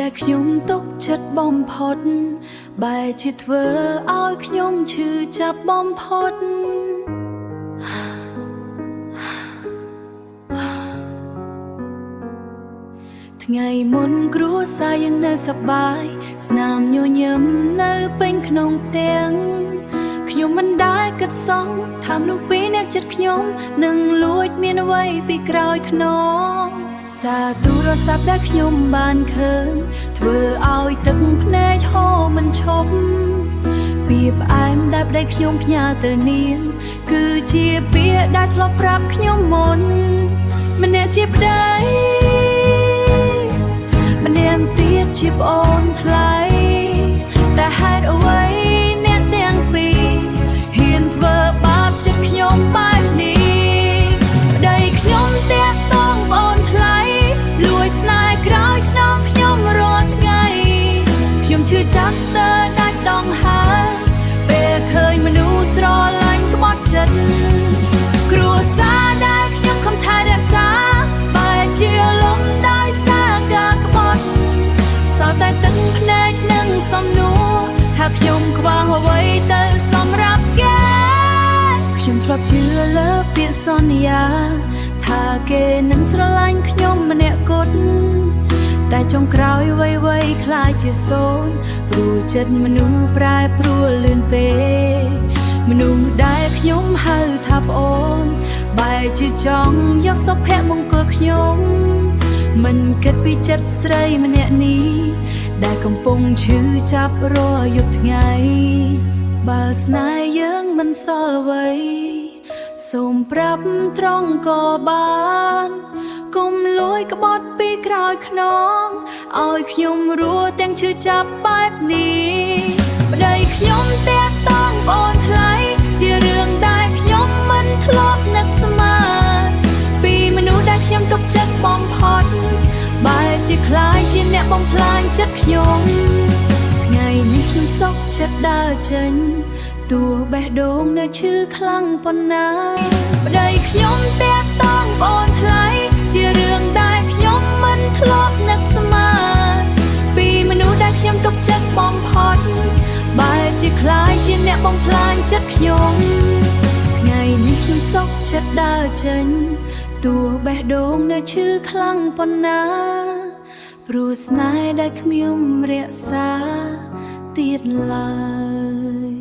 ដែលខ្ញុំទុកចិត្តបំផុតបែរជាធ្វើឲ្យខ្ញុំឈឺចាប់បំផុត ថ្ងៃមុនគ្រួសារយើងនៅសប្បាយស្នាមញញឹមនៅពេញក្នុងផ្ទាំងខ្ញុំមិនដែលគិតសោះថាមនុស្សពីរនាក់ចិត្តខ្ញុំនឹងលួចមានអ្វីពីក្រោយខ្នងសារទូរស័ព្ទដែលខ្ញុំបានឃើញធ្វើឲ្យទឹកភ្នែកហូរមិនឈប់ពាក្យផ្អែមដែលប្តីខ្ញុំផ្ញើទៅនាងគឺជាពាក្យដែលធ្លាប់ប្រាប់ខ្ញុំមុនម្នាក់ជាប្តីម្នាក់ទៀតជាប្អូនថ្លៃតែហេតុអ្វីអ្នកទាំងពីរហ៊ានធ្វើបាបចិត្តខ្ញុំបែបនេះប្តីខ្ញុំតាក់ទងប្អូនថ្លៃលួចស្នេហ៍ក្រោយខ្នងខ្ញុំរាល់ថ្ងៃខ្ញុំឈឺចាប់ស្ទើរដាច់ដង្ហើមពេលឃើញមនុស្សស្រឡាញ់ក្បត់ចិត្តគ្រួសារដែលខ្ញុំខំថែរក្សាបែរជាលំដោយសារការក្បត់សល់តែទឹកភ្នែកនិងសំនួរថាខ្ញុំខ្វះអ្វីទៅសម្រាប់គេខ្ញុំធ្លាប់ជឿលើពាក្យសន្យាថាគេនឹងស្រឡាញ់ខ្ញុំម្នាក់គត់តែចុងក្រោយអ្វីៗក្លាយជាសូន្យព្រោះចិត្តមនុស្សប្រែប្រួលលឿនពេកមនុស្សដែលខ្ញុំហៅថាប្អូនបែរជាចង់យកសុភមង្គលខ្ញុំមិនគិតពីចិត្តស្រីម្នាក់នេះដែលកំពុងឈឺចាប់រាល់យប់ថ្ងៃបើស្នេហ៍យើងមិនសល់អ្វីសូមប្រាប់ត្រង់ក៏បាន កុំលួចក្បត់ពីក្រោយខ្នងឲ្យខ្ញុំរស់ទាំងឈឺចាប់បែបនេះប្តីខ្ញុំតាក់ទងប្អូនថ្លៃជារឿងដែលខ្ញុំមិនធ្លាប់នឹកស្មានពីមនុស្សដែលខ្ញុំទុកចិត្តបំផុតបែរជាក្លាយជាអ្នកបំផ្លាញចិត្តខ្ញុំថ្ងៃនេះខ្ញុំសុខចិត្តដើរចេញទោះបេះដូងនៅឈឺខ្លាំងប៉ុណ្ណាប្តីខ្ញុំតាក់ទងប្អូនថ្លៃជារឿងដែលខ្ញុំមិនធ្លាប់នឹកស្មានពីមនុស្សដែលខ្ញុំទុកចិត្តបំផុតបែរជាក្លាយជាអ្នកបំផ្លាញចិត្តខ្ញុំថ្ងៃនេះខ្ញុំសុខចិត្តដើរចេញទោះបេះដូងនៅឈឺខ្លាំងប៉ុណ្ណាព្រោះស្នេហ៍ដែលខ្ញុំរក្សាទៀតឡើយ។